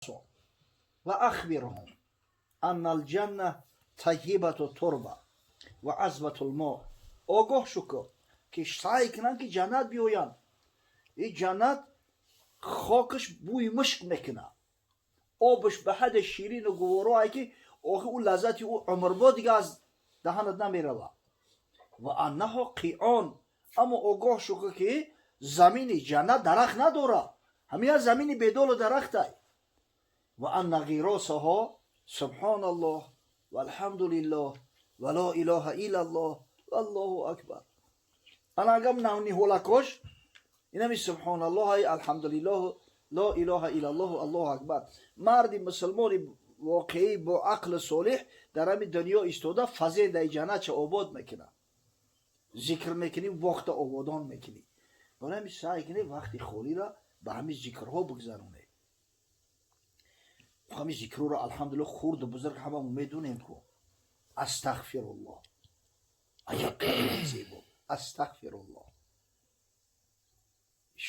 Расон ва ахбирҳум анна алҷанна тайибату турба ва азбатул мо. Огоҳ шу, ки саъй кунанд, ки ҷаннат биёянд. И ҷаннат хокаш бӯи мушк мекунад, обаш ба ҳадде ширину гуворое, ки охи ӯ лаззати ӯ умрбо дига аз даҳанат намерава. Ва аннаҳо қиъон. Аммо огоҳ шу, ки замини ҷаннат дарахт надорад, ҳамин замини бедолу дарахтай. Ва анна ғиросаҳо субҳоналлоҳ валҳамдулиллоҳ ва ло илоҳа иллаллоҳ валлоҳу акбар. Ана агам ниҳолакош инами субҳоналлоҳ, алҳамдулиллоҳ, ло илоҳа иллаллоҳ, аллоҳу акбар. Марди мусулмони воқеӣ бо ақли солиҳ дар ҳамин дунё истода фазедаи ҷаннатша обод мекунад. Зикр мекунӣ, вақта ободон мекунӣ. Барои ҳамин саъй кунӣ, вақти холиро ба ҳамин зикрҳо бигзаронед. Ҳамин зикрҳоро, алҳамдулилло, хурду бузург ҳамамо медонем ку. Астағфируллоҳ, аҷаб калимаи зебо, астағфируллоҳ.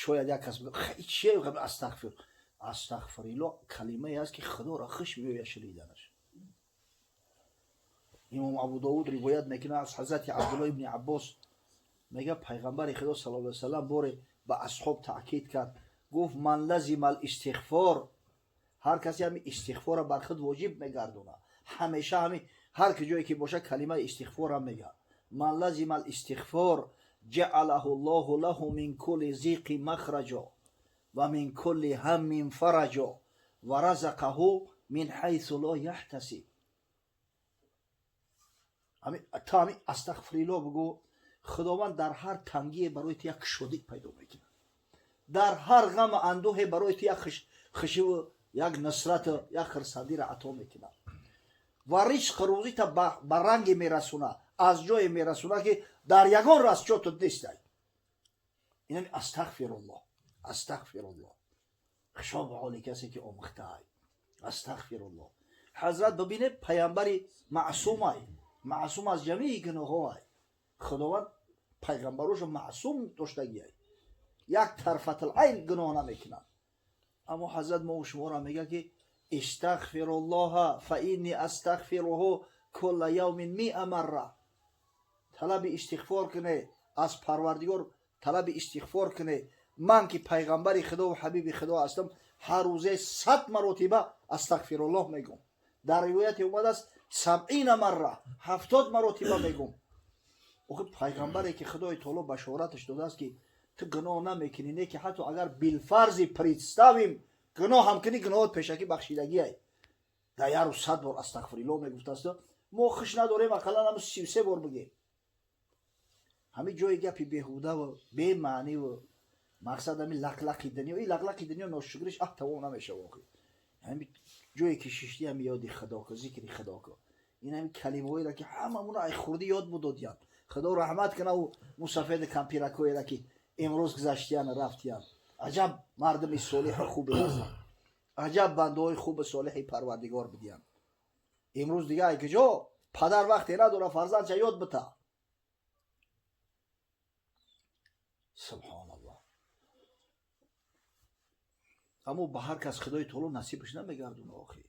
Шояд як кас чие астағфир? Астағфириллоҳ калимае аст, ки Худоро хуш меояд шуниданаш. Имом Абу Довуд ривоят мекунад аз ҳазрати Абдулло ибни Аббос, мега: пайғамбари Худо саллаллоҳу алайҳи васаллам боре ба асҳоб таъкид кард, гуфт: ман лазима истиғфор, ҳар касе ҳами истиғфорро бар худ воҷиб мегардонад, ҳамеша ҳами ҳар ки ҷое ки бошад, калимаи истиғфорам мега, ман лазима истиғфор ҷаалаҳу ллоҳу лаҳу мин кулли зиқи махраҷо ва мин кулли ҳаммин фараҷо ва разақаҳу мин ҳайсу ло яҳтасиб. Та ҳами астағфириллоҳ бигӯ, Худованд дар ҳар тангие барои ту як кушодӣ пайдо мекунад, дар ҳар ғаму андӯҳе барои ту як хушиву як нусрату як хурсандиро ато мекунад ва ризқу рӯзита ба ранге мерасонад, аз ҷое мерасонад, ки дар ягон расчётат нестай. Инами астағфируллоҳ, астағфируллоҳ. Хушо ба ҳоли касе, ки омӯхтаай астағфируллоҳ. Ҳазрат, бибине, паямбари маъсумай, маъсум аз ҷамии гуноҳҳоай. Худованд пайғамбарошо маъсум доштагиай, як тарфатил-айн гуноҳ намекунад. Аммо ҳазрат мо шуморо мега, ки истағфируллоҳа фа инни астағфируҳу кулла явмин миа марра. Талаби истиғфор куне, аз Парвардигор талаби истиғфор куне. Ман ки пайғамбари Худову ҳабиби Худо ҳастам, ҳар рӯзе 100 маротиба астағфируллоҳ мегӯм. Дар ривояте омадааст: сабъина марра, 70 маротиба мегӯм. Охи, пайғамбаре ки Худои таоло башораташ додааст, ки ту гуноҳ намекунӣ, не ки ҳатто агар билфарзи представим гуноҳ ҳам кунӣ, гуноҳот пешакӣ бахшидагиай, дар як рӯз 100 бор астағфириллоҳ мегуфтааст. Мо хуш надорем, ақаллан ҳам 33 бор бигем. Ҳамин ҷои гапи беҳудаву бемаъниву мақсад ҳамин лақлақи дунё, и лақлақи дунё ношукриш аҳ тамом намешава. Охи, ҳамин ҷое ки шишти, ҳами ёди Худо ку, зикри Худо ку. Ин ҳамин калимаҳоеро, ки ҳамамуно ай хурдӣ ёд будодиян. Худо раҳмат кунаву мусафеди кампиракҳоеро, ки имрӯз гузаштиян, рафтиян. Аҷаб мардуми солиҳу хубе ҳастанд, аҷаб бандаҳои хуби солиҳи Парвардигор бидиян. Имрӯз дига ай куҷо падар вақте надора фарзандча ёд бита. Субҳоналлоҳ. Аммо ба ҳар кас Худои таоло насибаш намегардона. Охи,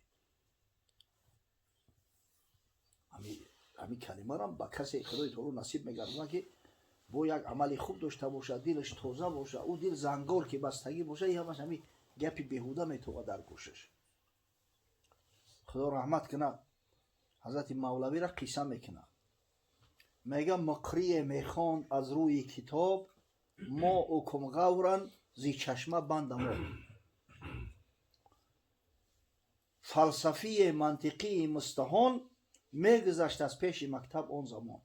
ҳамин калимарам ба касе Худои таоло насиб мегардона, ки бо як амали хуб дошта бошад, дилаш тоза бошад. Ӯ дил зангор ки бастагӣ бошад, и ҳамаш ҳамин гапи беҳуда метовад дар гӯшаш. Худо раҳмат кунад ҳазрати Мавлавиро, қисса мекунад, мега: муқрие мехонд аз рӯи китоб, мо укум ғавран зи чашма бандамо. Фалсафии мантиқии мустаҳон мегузашт аз пеши мактаб. Он замон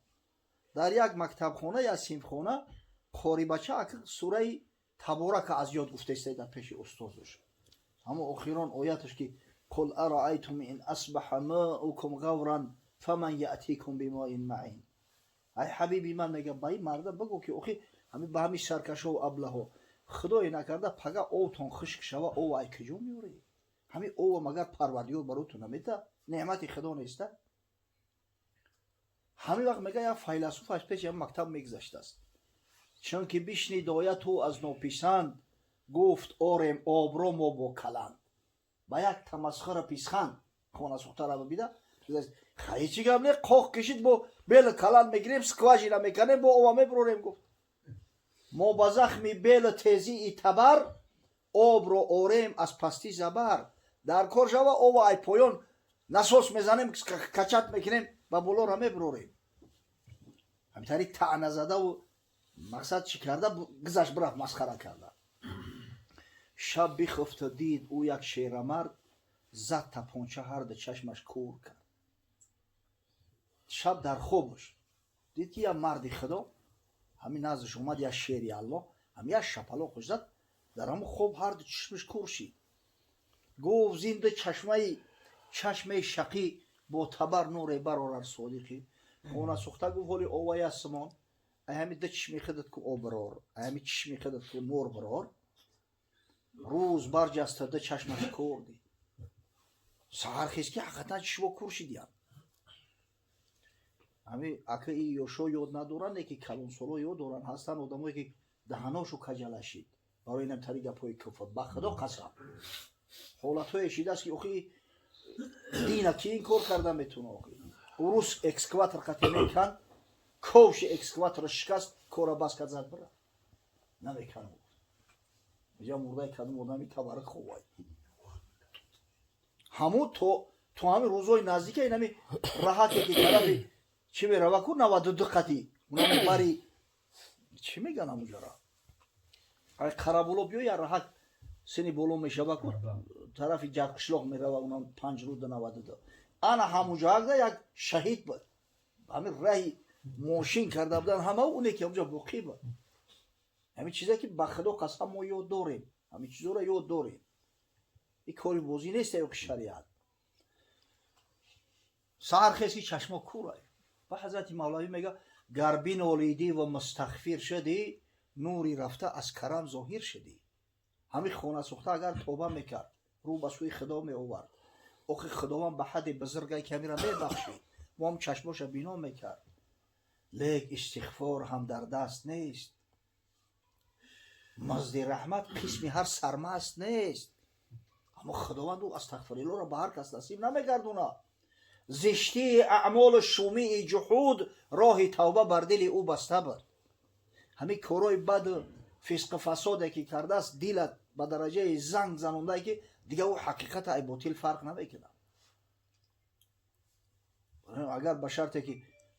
дар як мактабхона, як синфхона қорибача ак сураи Таборака аз ёд гуфтаиста дар пеши устозаш. Ҳамо охирон ояташ, ки қул араайтум ин асбаҳа маукум ғавран фаман яътикум бимоин маин. Ай ҳабиби ман, мега, ба ин марда бигӯ, ки охи, ҳами ба ҳами саркашову аблаҳо, Худое накарда, пага овтон хушк шава, ов ай куҷо меёред? Ҳамин ова магар Парвардигор баротон намета? Неъмати Худо неста? Ҳамин вақт, мега, як файласуф аз пеши ҳам мактаб мегузаштааст. Чунки бишнид ояту аз нописанд, гуфт: орем обро мо бо каланд. Ба як тамасхара писхан хонасӯхтара бида, ҳечи гап не, қоқ кишид, бо бела калан мегирем, скважина меканем, бо ова мебурорем. Гуфт: мо ба захми бела тезии табар обро орем аз пасти забар. Дар кор шава, ова ай поён насос мезанем, качать мекунем, ба болора мебурорем. Ҳамитари таъна задаву мақсад чӣ карда, гузашт, бирафт, масхара карда. Шаб бихуфта, дид ӯ як шерамард, зад тапонча, ҳарду чашмаш кур кард. Шаб дар хобаш дид, ки як марди худо ҳамин наздаш омад, як шери Аллоҳ, ҳам як шапалоқш зад, дар ҳамун хоб ҳарду чашмаш кур шид. Гуфт: зинда чашмаи чашмаи шақӣ бо табар нуре барорар содиқӣ. Хона сӯхта гуфт: ҳоли оваи асмон, ай ҳами ду чишми худат ку об бирор, ай ҳами чишми худат ку нур бирор. Рӯз барҷаста, ду чашмаш кур дид. Саҳар хез, ки ҳақиқатан чишмо кур шидиян. Ҳами ака и ёшо ёд надоранд, ки калонсоло ёд доранд. Ҳастанд одамое, ки даҳаношу каҷала шид барои инамтари гапҳои куфр. Ба худо қасам, ҳолатҳое шидааст, ки охи дина ки ин кор карда метавона? Охи урус экскаватор қати мекан, ковши экскаваторро шикаст, кора бас кард, зад, бира, намеканам. Иҷа мурдаи кадом одами табарак ховай. Ҳамун то ҳамин рӯзҳои наздика инами раҳате, ки тарафи чӣ мерава ку, 92 қати унами бари чӣ меган, ҳамуҷара ай Қарабуло биё, я раҳат сини боло мешава ку, тарафи Ҷарқишлоқ мерава, унам панҷ рӯда 92, ана ҳамуҷоакда як шаҳид буд. Ҳамин раҳи мошин карда будан ҳама, уне ки ҳамуҷа боқӣ буд. Ҳамин чизе, ки ба худо қасам, мо ёд дорем, ҳамин чизоро ёд дорем. Ин кори бозӣ нест, ё ки шариат. Саҳар хез, ки чашмо курай. Ба ҳазрати Мавлавӣ мега: гар бинолидӣ ва мустағфир шудӣ, нури рафта аз карам зоҳир шудӣ. Ҳамин хона сӯхта агар тоба мекард, рӯ ба сӯи худо меовард, охи Худованд ба ҳадди бузургай, ки ҳамира мебахшид, мо ҳам чашмоша бино мекард. Лек истиғфор ҳам дар даст нест, мазди раҳмат қисми ҳар сармаст нест. Аммо Худованд ӯ астағфириллоҳро ба ҳар кас насиб намегардонад. Зиштии аъмолу шумии ҷуҳуд роҳи тавба бар дили ӯ баста буд. Ҳамин корҳои баду фисқу фасоде, ки кардааст, дилат ба дараҷаи занг занондае, ки дигар ӯ ҳақиқата ай ботил фарқ намекунад. Агар ба шарте, ки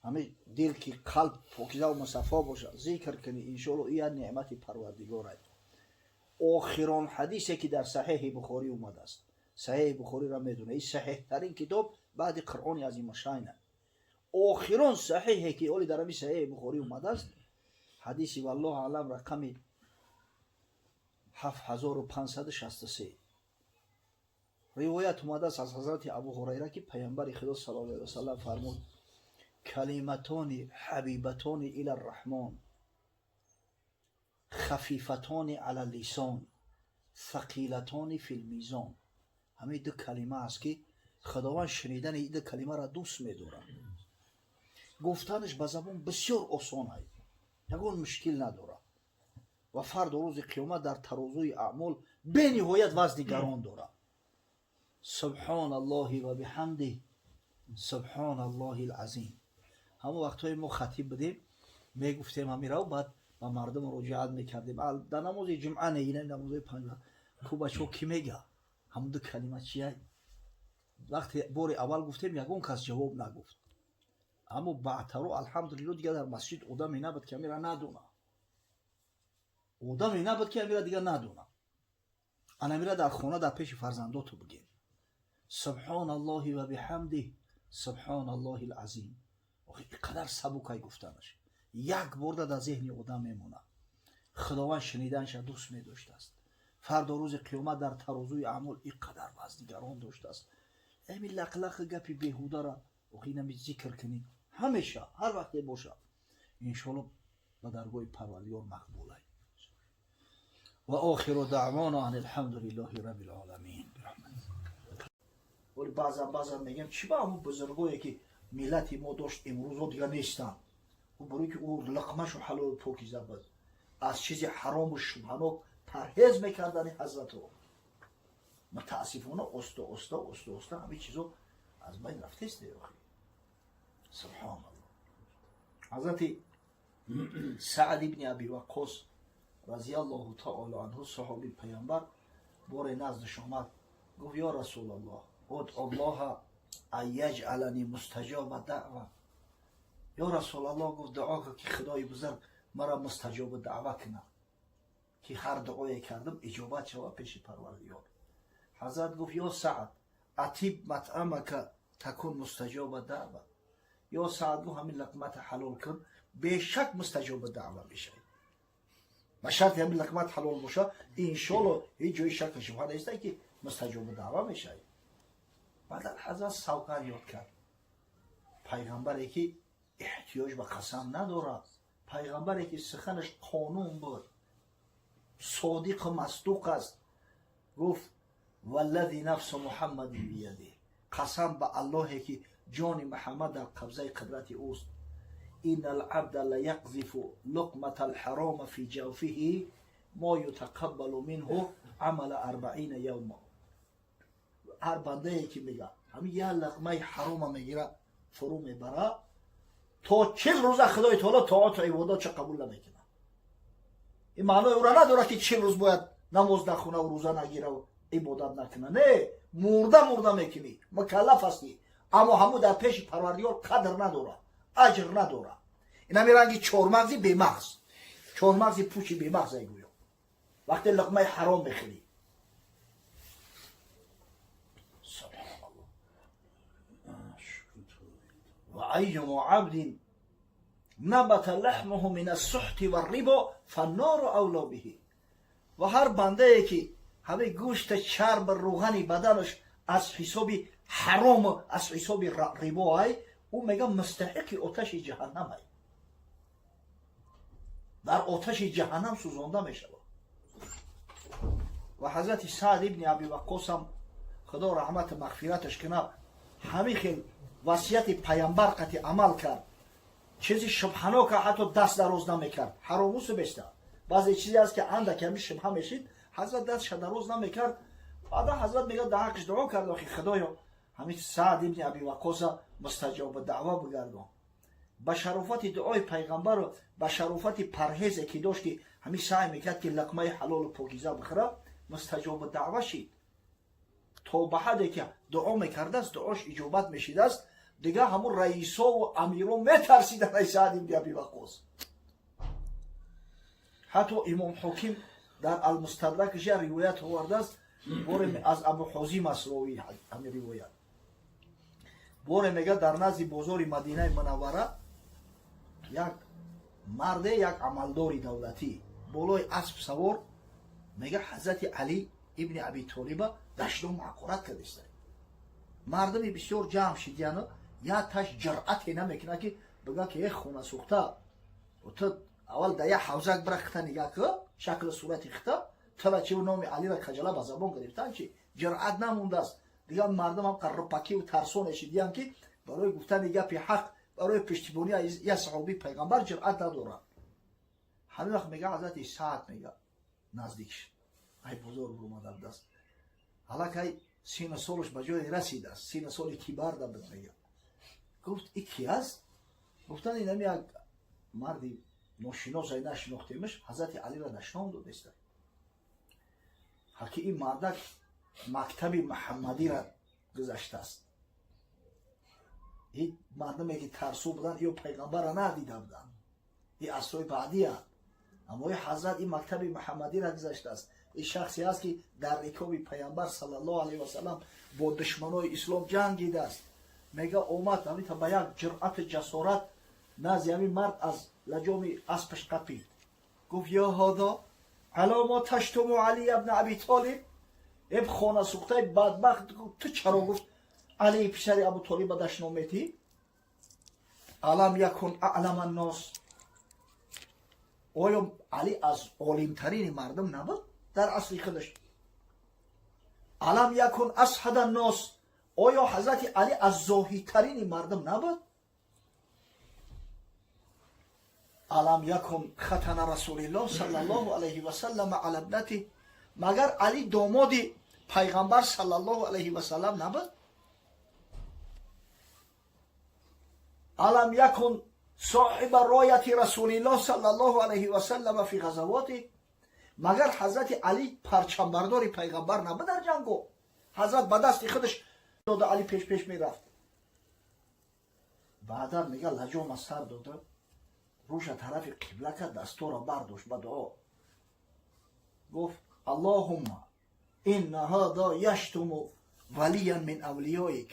ҳамин дил, ки қалб покизаву мусаффо бошад, зикр кунӣ, иншоалло, ин як неъмати Парвардигор аст. Охирон ҳадисе, ки дар Саҳеҳи Бухорӣ омадааст, Саҳеҳи Бухориро медонад, ин саҳеҳтарин китоб баъди Қуръони азимашайна. Охирон саҳеҳе, ки оли дар ҳамин Саҳеҳи Бухорӣ омадааст, ҳадиси, валлоҳу алам, рақами 7563 ривоят омадааст аз ҳазрати Абу Ҳурайра, ки паямбари Худо саллаллоҳу алайҳи васалам фармуд: калиматони ҳабибатони ила рраҳмон, хафифатони ала лисон, сақилатони филмизон. Ҳамин ду калима аст, ки Худованд шунидани ин ду калимаро дӯст медорад. Гуфтанаш ба забон бисёр осон аст, ягон мушкил надорад ва фардо рӯзи қиёмат дар тарозуи аъмол бениҳоят вазни гарон дорад. Субҳон Аллоҳи ва биҳамдиҳ, субҳон Аллоҳи лазим. Ҳамон вақтҳое мо хатиб будем, мегуфтем ҳамирав, баъд ба мардум муроҷиат мекардем дар намози ҷумъа, не, ина намозои панҷ ку, бачаҳо, кӣ мега ҳамон ду калима чия? Вақте бори аввал гуфтем, ягон кас ҷавоб нагуфт. Аммо баъдтаро, алҳамдулилло, дигар дар масҷид одаме набуд, ки ҳамира надона, одаме набуд, ки ҳамира дигар надона. Анамира дар хона, дар пеши фарзандоту бигем: субҳон Аллоҳи ва биҳамдиҳ, субҳон Аллоҳи лазим. Охи ин қадар сабукай гуфтанаш, як борда дар зеҳни одам мемонад. Худованд шуниданша дӯст медоштааст. Фардо рӯзи қиёмат дар тарозуи аъмол ин қадар вазни гарон доштааст. Ами лақлақи гапи беҳудара, охи инами зикр кунӣ ҳамеша, ҳар вақте боша, иншоалло, ба даргоҳи Парвардигор мақбулай. Ва охиру даъвона ан алҳамду лиллоҳи раббил оламин. Вале баъзан баъзан мегӯям, чӣ ба ҳамун бузургое, ки миллати мо дошт, имрӯзо дигар нестанд? Барое ки ӯ луқмашу ҳалолу покиза буд, аз чизи ҳарому шубҳанок парҳез мекардани ҳазратро. Мутаассифона, оста оста, оста оста ҳамин чизо аз байн рафтест. Охи, субҳоналлоҳ, ҳазрати Саъд ибни Аби Ваққос разиаллоҳу таоло анҳу, саҳоби Паямбар, боре наздаш омад, гуфт: «Ё Расулаллоҳ, удъуллоҳа ан яҷъалани мустаҷоба даъва». Ё Расулаллоҳ, гуфт, дуо кун, ки Худои бузург мара мустаҷоба даъва кунад, ки ҳар дуое кардам, иҷобат шава пеши Парвардигор. Ҳазрат гуфт: «Ё Саъд, атиб матъамака такун мустаҷоба даъва». Ё Саъд, гуфт, ҳамин луқмата ҳалол кун, бешак мустаҷоба даъва мешавӣ. Ба шарти ҳамин луқмат ҳалол боша, иншолло, ҳеҷ ҷои шакку шубҳа неста, ки мустаҷоба даъва мешавӣ. Баъдан ҳазрат савганд ёд кард. Пайғамбаре, ки эҳтиёҷ ба қасам надорад, пайғамбаре, ки суханаш қонун буд, содиқу масдуқ аст, гуфт: «Валлази нафсу Муҳаммадин биядиҳ», қасам ба Аллоҳе, ки ҷони Муҳаммад дар қабзаи қудрати ӯст, إن العبد ليقذف لقمة الحرام في جوفه ما يتقبل منه عمل 40 يوما. Ҳар бандае ки, мега, ҳамин як луқмаи ҳарома мегира, фурӯ мебара, то 40 рӯза Худои таоло тоату ибодатша қабул намекунад. Ин маънои ӯра надорад, ки 40 рӯз бояд намоз нахунаву рӯза нагираву ибодат накуна. Не, мурда мурда мекунӣ, мукаллаф ҳастӣ, аммо ҳамун дар пеши Парвардигор қадр надорад, аҷр надорад. Инами ранги чормағзи бемағз, чормағзи пучи бемағз, ай гӯё, вақте луқмаи ҳаром мехӯрӣ. Субҳаналлоҳ. وأيما عبد نبت لحمه من السحت والربا فالنار أولى به. Ва ҳар бандае, ки ҳамаи гӯшта, чарб, рӯғани баданаш аз ҳисоби ҳаром, аз ҳисоби рибо ай, ӯ, мега, мустаҳиқи оташи ҷаҳаннам ай, дар оташи ҷаҳаннам сӯзонда мешавад. Ва ҳазрати Саъд ибни Аби Ваққосам, Худо раҳмату мағфираташ кунад, ҳамин хел васияти Паямбар қати амал кард. Чизи шубҳанока ҳатто даст дароз намекард. Ҳаромусу беста, баъзе чизе аст, ки андак ҳами шубҳа мешид, ҳазрат дастша дароз намекард. Баъда ҳазрат, мега, дар ҳаққиш дуо кард: «Охи Худоё, ҳамин Саъд ибни Аби Ваққоса мустаҷоба даъва бигардон». Ба шарофати дуои Пайғамбару ба шарофати парҳезе, ки дошт, ки ҳамин саъй мекард, ки луқмаи ҳалолу покиза бихӯра, мустаҷоба даъва шид, то ба ҳадде ки дуо мекардааст, дуош иҷобат мешидааст. Дигар ҳамун раисову амиро метарсиданд ай Саъд ибни Аби Ваққос. Ҳатто Имом Ҳоким дар Алмустадракаш як ривоят овардааст. Боре, аз Абу Ҳозим аст ровии ҳамин ривоят, боре, мега, дар назди бозори Мадинаи Мунаввара як марде, як амалдори давлатӣ, болои асп савор, мега, ҳазрати Алӣ ибни Аби Толиба дашном, ҳақорат кардиста. Мардуми бисёр ҷамъ шидияну як таш ҷуръате намекунад, ки бигӯяд, ки э хона сӯхта, ту аввал да як ҳавзак бира, хита нигаҳ ку, шаклу сурати хита, тура чи номи Алира каҷала ба забон гирифтан чи? Ҷуръат намондааст. Дигар мардум ҳам қаррупакиву тарсоне шидиян, ки барои гуфтани гапи ҳақ, барои пуштибонӣ як саҳобии Пайғамбар ҷуръат надорад. Ҳамин вақт, мега, ҳазрати Саъд, мега, наздик шуд. Ай бозор буромада будааст, аллакай сину солаш ба ҷое расидааст, сину соли кибарда буд. Мега, гуфт: «И ки аст?» Гуфтан: «Инами як марди ношинос, ай нашинохтемаш, ҳазрати Алиро дашном додеста». Ҳаки ин мардак мактаби Муҳаммадира гузаштааст. Ин мардуме, ки тарсу буданд, ё Пайғамбарра надида буданд, ин асрҳои баъдиянд. Аммо ин ҳазрат ин мактаби Муҳаммадира гузаштааст. Ин шахсе аст, ки дар рикоби Пайғамбар саллаллоҳу алайҳи васалам бо душманои ислом ҷангидааст. Мега, омад ҳамита ба як ҷуръату ҷасорат назди ҳамин мард, аз лаҷоми аспаш қапид, гуфт: «Ё ҳода, ала ма таштуму Алия бна Аби Толиб?» Эб хона сӯхтаи бадбахт, ту чаро, гуфт, Алии писари Абу Толиба дашном метӣ? Алам якун аълама ннос? Оё Али аз олимтарини мардум набуд дар асри худаш? Алам якун азҳада ннос? Оё ҳазрати Али аз зоҳидтарини мардум набуд? Алам якун хатана Расулиллоҳ саллаллоҳу алайҳи васаллама ала ибнати? Магар Али домоди пайғамбар саллаллоҳу алайҳи васаллам набуд? Алам якун соҳиба рояти расулиллоҳ саллаллоҳу алайҳи васаллама фи ғазавоти? Магар ҳазрати Али парчамбардори пайғамбар набуд дар ҷанго? Ҳазрат ба дасти худаш дода, Али пеш пеш мерафт. Баъдан мега, лаҷома сар дода, рӯша тарафи қибла кард, дастора бардошт, ба дуо гуфт: «Аллоҳумма инна ҳада яштуму валиян мин авлиёик».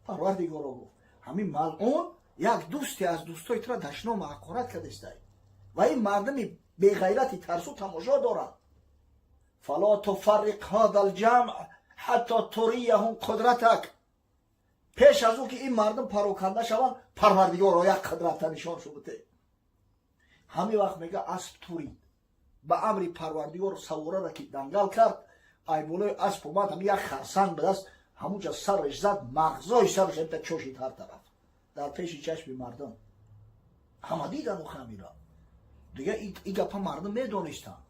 Парвардигоро, гуфт, ҳамин малъун як дӯсте аз дӯстои тура дашнома ҳақорат кардестай ва ин мардуми беғайрати тарсу тамошо дорад. Фало туфарриқ ҳада лҷамъ ҳатто турияҳум қудратак. Пеш аз ӯ ки ин мардум пароканда шаванд, Парвардигоро, як қудрата нишон шубуте. Ҳамин вақт, мега, асп турид. Ба амри Парвардигор саворара ки дангал кард, айболои асп омад, ҳами як харсанг ба даст, ҳамунҷа сараш зад, мағзои сараш ҳамта чошид ҳар тараф, дар пеши чашми мардум. Ҳама дидану хамира. Дига и гапа мардум медонистанд.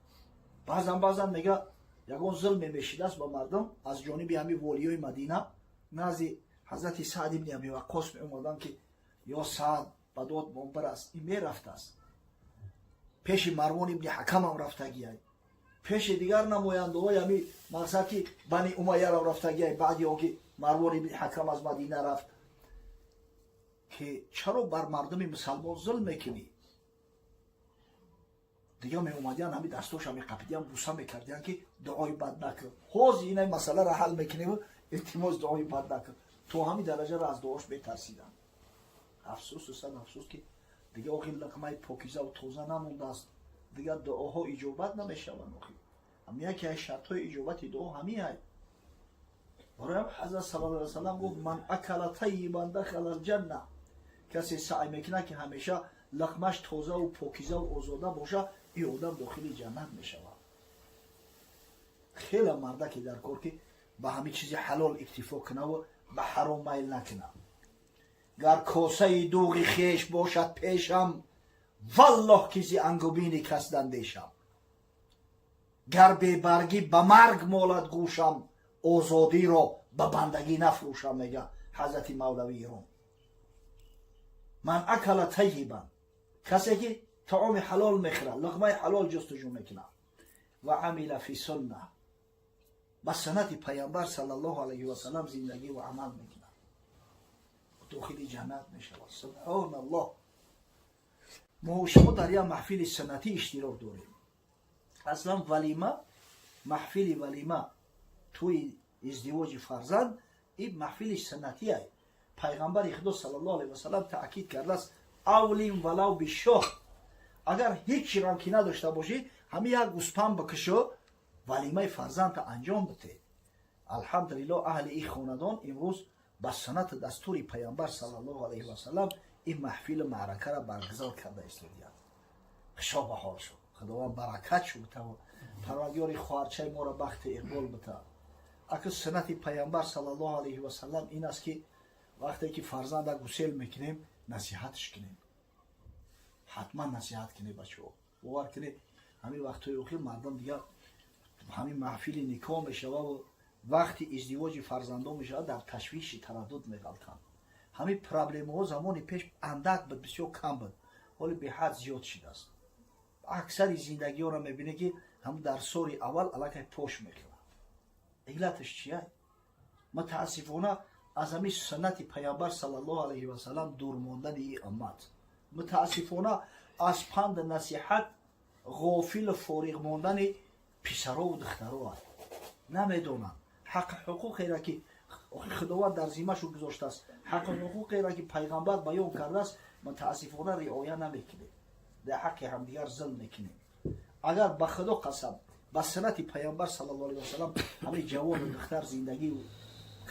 Баъзан баъзан, мега, ягон зулме мешидааст ба мардум аз ҷониби ҳами волиёи Мадина, назди ҳазрати Саъд ибни Аби Ваққос меомаданд, ки ё Саъд, ба дод монбар аст. Ин мерафтааст пеши Марвон ибни Ҳакамам, рафтагиай пеши дигар намояндаҳои ҳами, мақсад ки Бани Умайярам рафтагиай. Баъди он ки Марвон ибни Ҳакам аз Мадина рафт, ки чаро бар мардуми мусалмон зулм мекунӣ? Дига меомадиян, ҳами дастоша меқапидиян, буса мекардиян, ки дуои бад накун, ҳозир инай масъаларо ҳал мекунем, илтимос, дуои бад накун. То ҳамин дараҷаро аз дуош метарсиданд. Афсӯсу сад афсӯс, ки дига охи луқмаи покизаву тоза намондааст, дигар дуоҳо иҷобат намешаванд. Охи ҳам яке аз шартҳои иҷобати дуо ҳамин ай. Барои ҳазрат саллаллоҳу алайҳи васаллам гуфт: «Ман акала тайибан дахала алҷанна». Касе саъй мекунад, ки ҳамеша луқмаш тозаву покизаву озода боша, ин одам дохили ҷаннат мешавад. Хеле мардаке дар кор, ки ба ҳамин чизи ҳалол иктифо кунаву ба ҳаром майл накунад. Гар косаи дуғи хеш бошад пешам, валлоҳ, ки зи ангубини кас дандешам. Гар бебаргӣ ба марг молад гӯшам, озодиро ба бандагӣ нафрӯшам, мега ҳазрати Мавлавии Рум. Ман акала тайибан, касе ки таоми ҳалол мехӯрад, луқмаи ҳалол ҷустуҷӯ мекунад, ва амила фи сунна, ба суннати пайғамбар саллаллоҳу алайҳи васалам зиндагӣ ва амал мекунад, дохили ҷаннат мешавад. Субҳоналлоҳ! Мо шумо дар як маҳфили суннатӣ иштирок дорем. Аслан валима, маҳфили валима, тӯи издивоҷи фарзанд, ин маҳфили суннатия. Пайғамбари Худо саллаллоҳу алайҳи васалам таъкид кардааст: «Авлим валав бишоҳ». Агар ҳеҷ чирам ки надошта бошӣ, ҳамин як гӯспанд бикушо, валимаи фарзандта анҷом бите. Алҳамдулиллоҳ, аҳли ин хонадон имрӯз ба суннати дастури пайғамбар саллаллоҳу алайҳи васалам ин маҳфилу маъракаро баргузор карда истодиянд. Хушо ба ҳол шуд, Худованд баракат шу битаву Парвардигори хоҳарчаи моро бахти иқбол бита. Ака, суннати пайғамбар саллаллоҳу алайҳи васалам ин аст, ки вақте ки фарзанда гусел мекунем, насиҳатш кунем. Ҳатман насиҳат кунем, бачаҳо. Бовар кунед, ҳамин вақтҳои охир мардум дигар ҳамин маҳфили никоҳ мешававу вақти издивоҷи фарзандон мешавад, дар ташвиши тараддуд меғалтанд. Ҳамин проблемаҳо замони пеш андак буд, бисёр кам буд, ҳоли беҳад зиёд шидааст. Аксари зиндагиҳоро мебинед, ки ҳам дар соли аввал аллакай пош мехӯрад. Иллаташ чия? Мутаассифона, аз ҳамин суннати пайғамбар саллаллоҳу алайҳи васалам дур мондани ин уммат, мутаассифона, аз панду насиҳат ғофилу фориғ мондани писарову духтаро аст. Намедонанд ҳаққи ҳуқуқеро, ки Худованд дар зиммашу гузоштааст, ҳаққи ҳуқуқеро, ки пайғамбар баён кардааст, мутаассифона, риоя намекунем, дар ҳаққи ҳамдигар зулм мекунем. Агар, ба Худо қасам, ба суннати пайғамбар саллаллоҳу алайҳи васалам ҳамаи ҷавону духтар зиндагӣ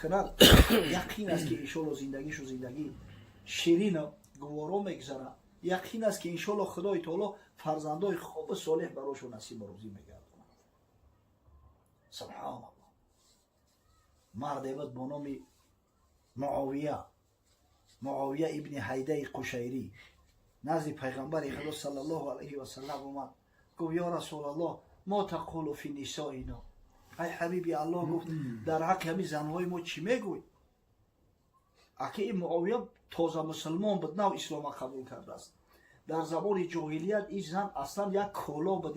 кунад, яқин аст, ки иншоалло зиндагишу зиндагӣ ширину гуворо мегузарад. Яқин аст, ки иншоалло Худои Таоло фарзандои хубу солеҳ барошон насибу рӯзӣ мегардонад. Субҳоналлоҳ! Марде буд бо номи Муовия, Муовия ибни Ҳайдаи Қушайрӣ. Назди пайғамбари Худо саллаллоҳу алайҳи васалам омад, гуфт: «Ё Расулаллоҳ, мо тақулу фи нисоино?» Ай ҳабиби Аллоҳ, гуфт, дар ҳаққи ҳамин занҳои мо чӣ мегӯй? Аки ин Муовия тоза мусулмон буд, нав ислома қабул кардааст. Дар замони ҷоҳилият ин зан аслан як коло буд,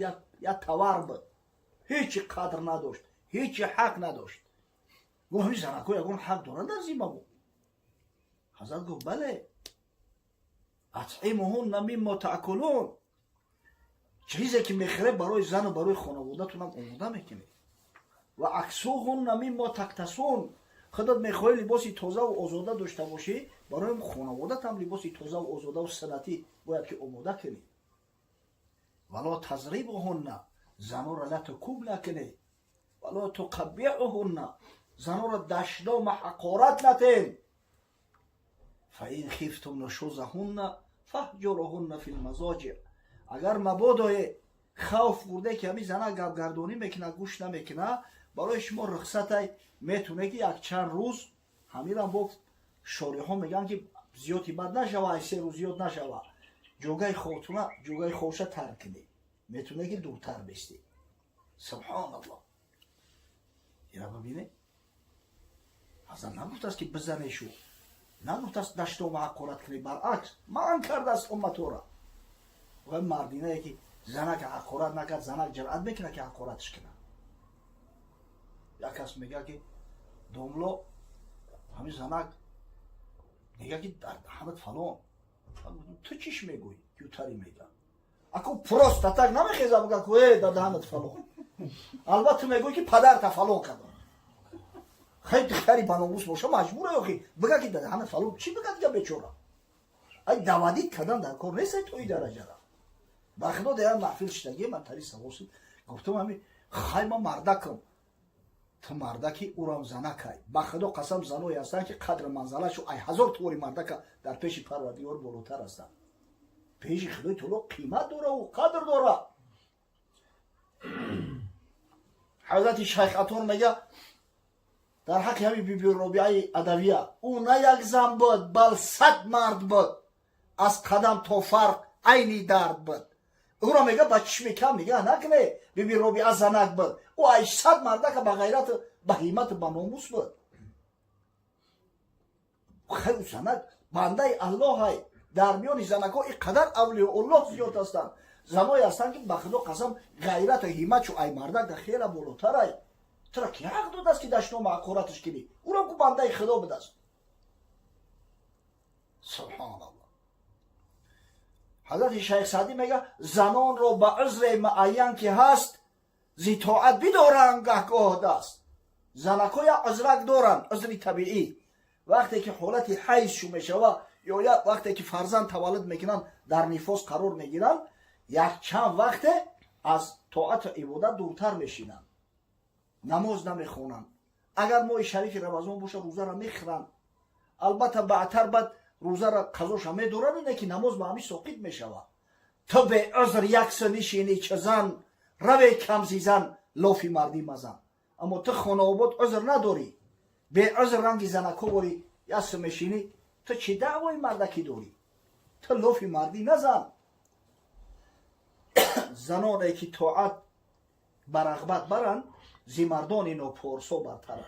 як товар буд, ҳечи қадр надошт, ҳечи ҳақ надошт. Гуфт, ҳамин занако ягон ҳақ доранд дар зиммамо? Ҳазрат гуфт, бале, أطعموهن مما تأكلون, чизе ки мехӯре, барои зану барои хонаводатунам омода мекунед. واكسوهن مما تكتسون, худат мехоҳӣ либоси тозаву озода дошта бошӣ, барои хонаводатам либоси тозаву озодаву санатӣ бояд ки омода кунӣ. ولا تضربوهن, занора лату куб накунед. ولا تقبحوهن, занора дашнома ҳақорат натен. فإن خفتم نشوزهن فاهجروهن في المضاجع, агар мабодое хавф бурде, ки ҳамин зана гапгардонӣ мекуна, гӯш намекуна, барои шумо рухсатай, метоне ки якчанд рӯз. Ҳамирам бо шориҳо мегӯянд, ки зиёди бад нашава, ай 3 рӯз зиёд нашава, ҷогаи хобтуна, ҷогаи хобша тарк кунӣ, метоне ки дуртар бистӣ. Субҳоналлоҳ, ира бибине, ҳазрат нагуфтааст, ки бизанешу, нагуфтааст даштома ҳақорат кунӣ, баръакс, манъ кардааст умматора. Ва мардинае ки занак ҳақорат накард, занак ҷуръат мекунад, ки ҳақоратш кунад. Як кас мега, ки домло, ҳамин занак мега, ки дар даҳанат фалон. Ту чиш мегӯй? Ютари мега, ако просто так намехеза, буга ку э дар даҳанат фалон. Албатта, ту мегӯй, ки падарта фалон кардам. Хай, духтари баномус боша, маҷбура охи бига, ки дар даҳанат фалон. Чӣ бига дига бечора? Ай, давадид кардан дар кор нест то и дараҷара. Ба худо, дар як маҳфил шидаги ман тари савосид гуфтам, ҳами хай, ман мардакам, ту мардаки, урам занакай. Ба худо қасам, заное ҳастанд, ки қадру манзалашу ай ҳазор твори мардака дар пеши Парвардигор болотар ҳастанд. Пеши Худои Таоло қимат дора, ӯ қадр дора. Ҳазрати Шайх Атор мега дар ҳаққи ҳами Биби Робиаи Адавия: ӯ на як зан буд, бал 100 мард буд, аз қадам то фарқ айни дард буд. Ӯро мега, ба чишми кам нигаҳ накне, Биби Робиа занак буд, ӯ ай 100 мардака ба ғайрату, ба ҳиммату, ба номус буд. Хай, занак бандаи Аллоҳай. Дар миёни занакҳо ин қадар авлиёуллоҳ зиёд ҳастанд, заное ҳастанд, ки ба худо қасам, ғайрату ҳимматшу ай мардак да хела болотарай. Тура ки ҳақ додааст, ки дашнома ҳақораташ кунӣ? Ӯро ку бандаи Худо будааст. Субҳоналлоҳ. Ҳазрати Шайх Саъдӣ мега, занонро ба узре муайян, ки ҳаст, зи тоат бидоранд гаҳгоҳ даст. Занакҳо як узрак доранд, узри табиӣ. Вақте ки ҳолати ҳайзшу мешава ё вақте ки фарзанд таваллуд мекунанд, дар нифос қарор мегиранд, якчанд вақте аз тоату ибодат дуртар мешинанд, намоз намехонанд. Агар моҳи шарифи Рамазон боша, рӯзара мехӯранд. Албатта, баъдтар баъд рӯзара қазоша медоранд, ине ки намоз ба ҳамин соқит мешавад. Ту беузр якса нишинӣ, чӣ зан раве камзизан, лофи мардӣ мазан. Аммо ту хонаобод узр надорӣ, беузр ранги занако ворӣ якса мешинӣ, ту чӣ даъвои мардакӣ дорӣ? Ту лофи мардӣ назан. Заноне ки тоат ба рағбат баранд, зи мардони нопорсо бартаранд.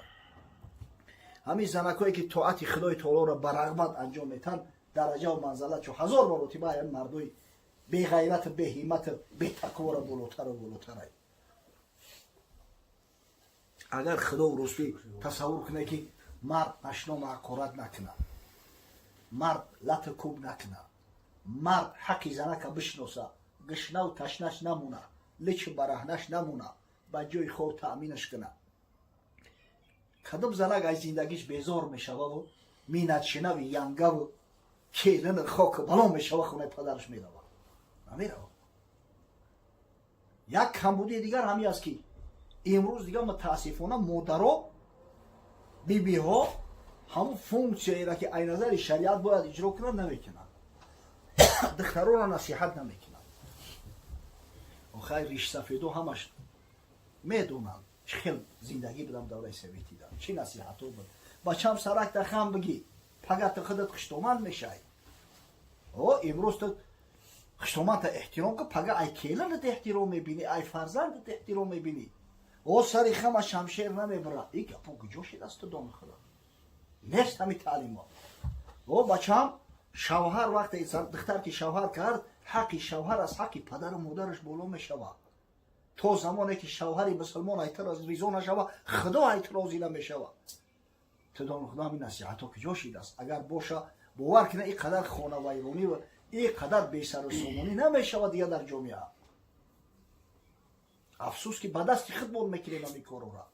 Ҳамин занакое ки тоати Худои Таолоро ба рағбат анҷом метаҳанд, дараҷаву манзалатчу ҳазор маротиба ҳамин мардои беғайрату, беҳиммату, бетақворо болотару болотарай. Агар Худо ростӣ тасаввур кунед, ки мард дашнома ҳақорат накунад, мард лату куб накунад, мард ҳаққи занака бишноса, гушнаву ташнаш намуна, личу бараҳнаш намуна, ба ҷои хоб таъминаш кунад, кадом занак аз зиндагиш безор мешававу минатшинави янгаву келину хоку бало мешава, хонаи падараш мерава? Намерава. Як камбудии дигар ҳамин аст, ки имрӯз дигар мутаассифона модаро, бибиҳо ҳамун функсияеро, ки ай назари шариат бояд иҷро кунанд, намекунанд, духтаронро насиҳат намекунанд. Охай, ришсафедо ҳамаш медонанд, чӣ хел зиндагӣ будам давраи советида, чӣ насиҳатҳо буд. Бачам, саракта хам бигӣ, пага ту худат хуштоманд мешай. О, имрӯз ту хуштомандта эҳтиром кун, пага ай келинат эҳтиром мебинӣ, ай фарзандат эҳтиром мебинӣ. О сари хама шамшер намебара. И гапо куҷо шидаст, ту дони худо? Нест ҳами таълимот. О бачам, шавҳар вақте духтар ки шавҳар кард, ҳаққи шавҳар аз ҳаққи падару модараш боло мешавад. То замоне ки шавҳари мусулмон айтар аз ризо нашава, худо айт розӣ намешавад. Ту дони худо, ҳамин насиҳатҳо куҷо шидааст? Агар боша, бовар кина, ин қадар хонавайронӣ ва ин қадар бесару сомонӣ намешавад дигар дар ҷомеа. Афсӯс, ки ба дасти худмон мекунем ҳамин корора.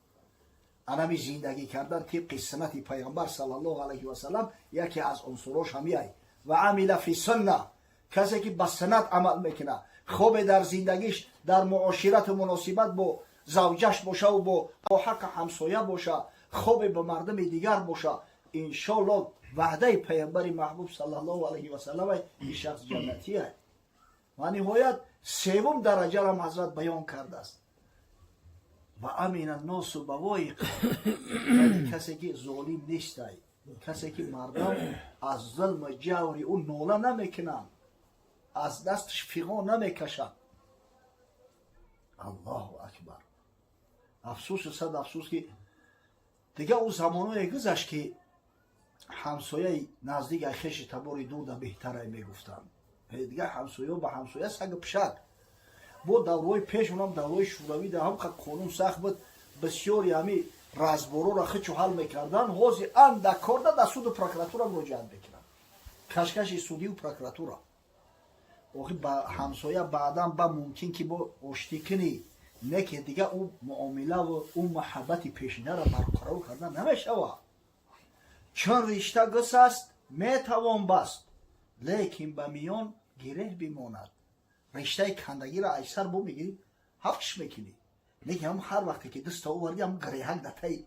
Анами зиндагӣ кардан тибқи суннати Пайғамбар саллаллоҳу алайҳи васалам яке аз унсурош ҳамияй. Ва амила фи сунна, касе ки ба суннат амал мекунад, хобе дар зиндагиш, дар муоширату муносибат бо завҷаш бошаву бо ҳаққи ҳамсоя боша, хобе ба мардуми дигар боша, иншоалло, ваъдаи Пайғамбари маҳбуб саллаллоҳу алайҳи васалам, ин шахс ҷаннатия. Ва ниҳоят, севум дараҷарам ҳазрат баён кардааст: ва амина носу бавоиқ, яъне касе ки золим нестай, касе ки мардам аз зулму ҷаври ӯ нола намекунанд, аз дасташ фиғон намекашанд. Аллоҳу акбар! Афсӯсу сад афсӯс, ки дигар ӯ замоное гузашт, ки ҳамсояи наздик ай хеши табори дурда беҳтарай мегуфтанд. Дигар ҳамсояҳо ба ҳамсоя сагу пишак. Бо давраҳои пеш, онам давраҳои шӯравӣ, дар ҳам қонун сахт буд, бисёри ҳами разборора хичу ҳал мекарданд. Ҳозир андак корда дар суду прокуратура муроҷиат мекунанд, кашкаши судию прокуратура. Охи, ба ҳамсоя баъдан ба мумкин ки бо оштӣ кунӣ, не ки дигар ӯ муомилаву ӯ муҳаббати пешинаро барқарор кардан намешавад. Чун ришта гусаст, метавон баст, лекин ба миён гиреҳ бимонад. Риштаи кандагиро айсар бо мегирӣ, ҳафтш мекунӣ, лекин ҳам ҳар вақте ки даста овардӣ, ҳам гиреҳак дар таи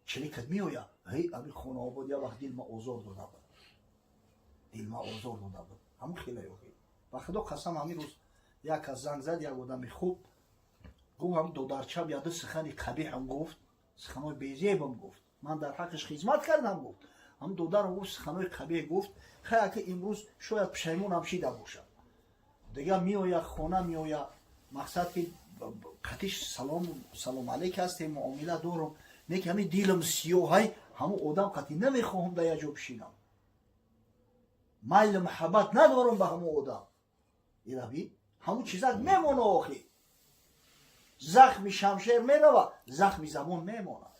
чиликат меояд. Ҳей, ами хонаобод як вақт дилма озор дода буд, дилма озор дода буд. Ҳамун хеле охи, ба худо қасам, ҳамин рӯз як кас занг зад, як одами хуб гуфт: ҳам додарчам яду сухани қабиҳам гуфт, суханои безебам гуфт, ман дар ҳаққиш хизмат кардам, гуфт. Ҳам додарам гуфт, суханои қабиҳ гуфт. Хай, ки имрӯз шояд пушаймонам шида бошад, дигар меояд, хона меояд, мақсад ки қатиш салом, салом алейк ҳастем, муомила дорам, не ки ҳамин дилам сиёҳай, ҳамун одам қатӣ намехоҳам дар як ҷо бишинам, майлу муҳаббат надорам ба ҳамун одам. Ираби ҳамун чизак мемона. Охи, захми шамшер мерава, захми забон мемонад.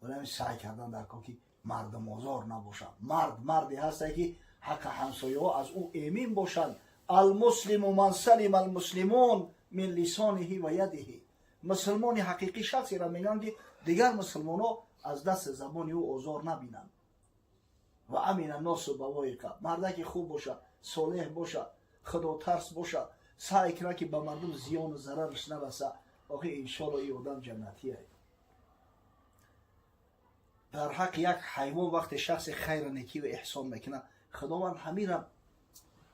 Вале ҳамин саъй кардан дар кор, ки мардумозор набошад. Мард марде ҳасте, ки ҳаққи ҳамсояҳо аз ӯ эмин бошанд. Алмуслиму ман салима алмуслимун мин лисониҳи ва ядиҳи. Мусулмони ҳақиқӣ шахсеро мегӯянд, ки дигар мусулмонҳо аз дасти забони ӯ озор набинанд. Ва амина носу бавоиқа. Мардаки хуб бошад, солеҳ бошад, худотарс бошад, саъй кунад, ки ба мардум зиёну зарараш нараса, охи, иншолло, ин одам ҷаннатие. Дар ҳаққи як ҳайвон вақте шахсе хайра некиву эҳсон мекунад, Худованд ҳамира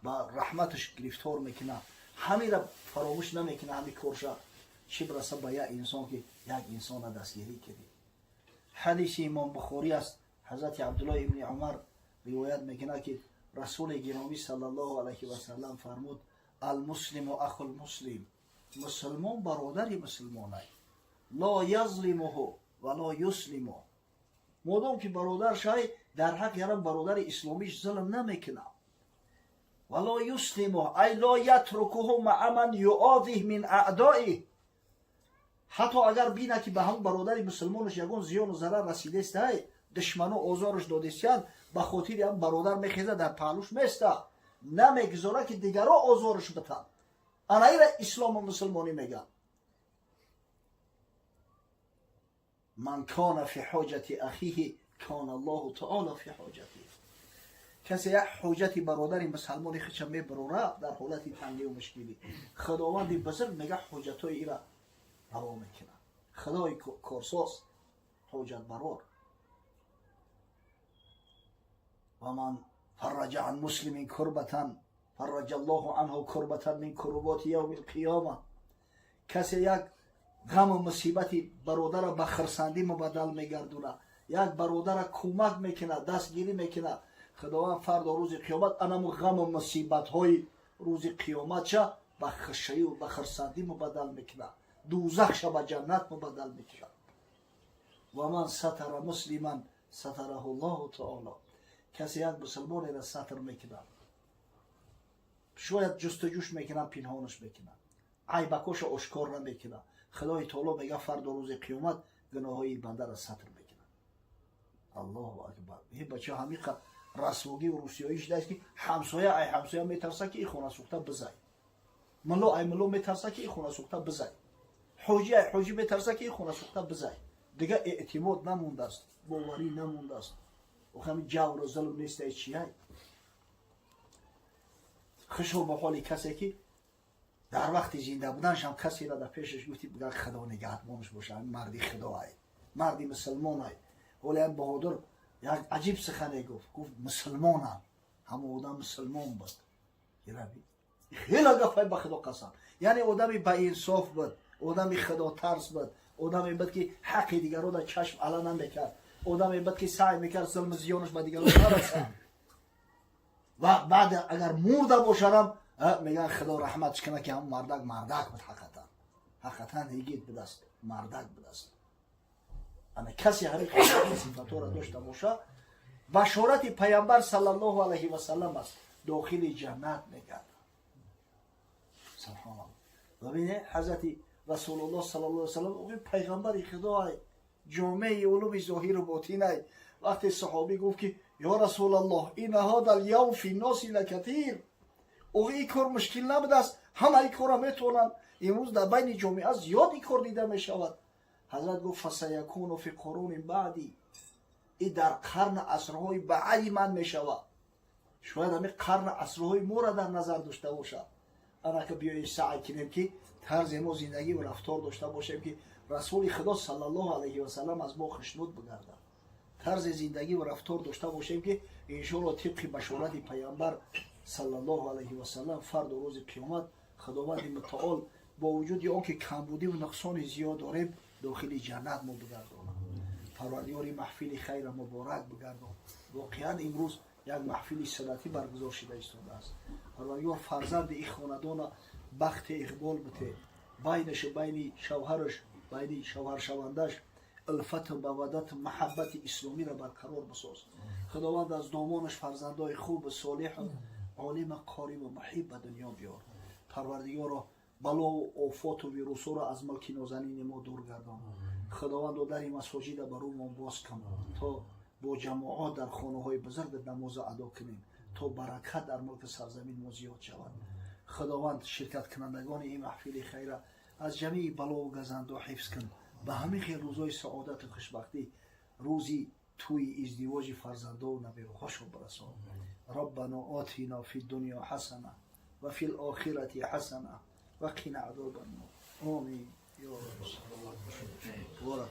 ба раҳматаш гирифтор мекунад, ҳамира фаромӯш намекунад ҳами корша. Чӣ бираса ба як инсон, ки як инсона дастгирӣ кардӣ. Ҳадиси Имом Бухорӣ аст. Ҳазрати Абдуллоҳ ибни Умар ривоят мекунад, ки Расули гиромӣ саллаллоҳу алайҳи васалам фармуд: алмуслиму ахулмуслим, мусулмон бародари мусулмонай, ло язлимуҳу ва ло юслиму. Модом ки бародар шай, дар ҳақ ярам бародари исломиш зулм намекунад. Ва ло юслиму, ай ло ятрукуҳу маа ман юодих мин аъдоих. Ҳатто агар бинад, ки ба ҳамн бародари мусулмонаш ягон зиёну зарар расидестай, душмано озораш додесиянд, ба хотири ҳам бародар мехеза, дар паҳлӯш места, намегузора, ки дигаро озораш битанд. Ана ира ислому мусулмонӣ мегӯянд. Ман кана фи ҳоҷати ахиҳи кана Аллоҳу таоло фи ҳоҷатиҳ. Касе як ҳоҷати бародари мусалмони худша мебарора дар ҳолати тангию мушкилӣ, Худованди бузург мега, ҳоҷатҳои ира раво мекунад. Худои корсоз, ҳоҷатбарор. Ва ман фарраҷа ан муслимин курбатан фарраҷа Аллоҳу анҳу курбатан мин куруботи явми лқиёма. Касе як ғаму мусибати бародара ба хирсандӣ мубаддал мегардонад, як бародара кӯмак мекунад, дастгирӣ мекунад, Худованд фардо рӯзи қиёмат анаму ғаму мусибатҳои рӯзи қиёматша ба хушаю ба хирсандӣ мубаддал мекунад. Дӯзахша ба ҷаннат мубаддал мекунад. ومن ستر مسلما ستره الله تعالى. Касе як мусулмонеро сатр мекунад, шояд ҷустуҷӯш мекунад, пинҳонаш мекунад, айбакоша ошкор намекунад, Худои таоло мега, фардо рӯзи қиёмат гуноҳҳои бандаро сатр мекунад. Аллоҳу акбар! Е бача, ҳамиқа расвогиву русиёӣ шудааст, ки ҳамсоя ай ҳамсоя метарса, ки и хона сӯхта бизай, мулло ай мулло метарса, ки и хона сӯхта бизай, ҳоҷи ай ҳоҷӣ метарса, ки и хона сӯхта бизай. Дига эътимод намондааст, боварӣ намондааст. Охами ҷавру зулм нестай, чияй? Хушо ба ҳоли касе, ки дар вақти зинда буданашам касеро дар пешаш гуфти, бигар, Худо нигаҳбонаш боша, марди Худоай, марди мусулмонай. Ҳоле як баҳодур як аҷиб сухане гуфт, гуфт: «Мусулмонам, ҳамон одам мусулмон буд». Хеле гапай, ба Худо қасам, яъне одами баинсоф буд, одами худотарс буд, одаме буд, ки ҳаққи дигаро дар чашм ала намекард, одаме буд, ки саъй мекард зулму зиёнаш ба дигаро нарасад. Ва баъд агар мурда бошадам, мегӯянд, Худо раҳматш кунад, ки ҳамон мардак мардак буд, ҳақиқатан, ҳақиқатан йигит будааст, мардак будааст. Ана касе ҳамин сифатҳоро дошта боша, башорати Паямбар саллаллоҳу алайҳи васаллам аст, дохили ҷаннат мегардад. Субҳоналлоҳ! Бибине, ҳазрати Расулуллоҳ саллаллоҳу алайҳи васаллам пайғамбари Худоай, ҷомеи улуми зоҳиру ботинай. Вақте саҳобӣ гуфт, ки: «Ё Расулаллоҳ, إن هذا اليوم في الناس لكثير», оғ ин кор мушкил набудааст, ҳама ин корро метавонанд, имрӯз дар байни ҷомеа зиёд ин кор дида мешавад. Ҳазрат гуфт: فسيكون في قرون بعدي. И дар қарна асрҳои баъди ман мешавад. Шояд ҳамин қарна асрҳои моро дар назар дошта бошад. Анака биёед, саъй кунем, ки тарзи мо зиндагӣ ва рафтор дошта бошем, ки Расули Худо саллаллоҳу алайҳи васалам аз мо хушнуд бигардад. Тарзи зиндагӣ ва рафтор дошта бошем, ки иншоалло тибқи башорати Паямбар саллаллоҳу алайҳи васалам фардо рӯзи қиёмат Худованди Мутаол бо вуҷуди он ки камбудиву нуқсони зиёд дорем, дохили ҷаннат мо бигардонад. Парвардигори, маҳфили хайра муборак бигардон. Воқеан, имрӯз як маҳфили суннатӣ баргузор шида истодааст. Парвардигор, фарзанди ин хонадона бахти иқбол бите, байнашу байни шавҳараш, байни шавҳаршавандаш улфату маваддату маҳаббати исломиро барқарор бисоз. Худованд, аз домонаш фарзандои хубу солеҳу олима, қориву муҳиб ба дунё биёр. Парвардигоро, балову офоту вирусҳоро аз мулки нозанини мо дур гардон. Худовандо, дари масоҷида ба рӯмон боз кун, то бо ҷамоат дар хонаҳои бузург намоза адо кунем, то баракат дар мулки сарзамин мо зиёд шавад. Худованд, ширкаткунандагони ин маҳфили хайра аз ҷамеи балову газандо ҳифз кун. Ба ҳамин хел рӯзҳои саодату хушбахтӣ, рӯзи тӯи издивоҷи фарзандову набераҳошон бирасон. ربنا آتنا في الدنيا حسنة وفي الآخرة حسنة وقنا عذاب النار. آمين.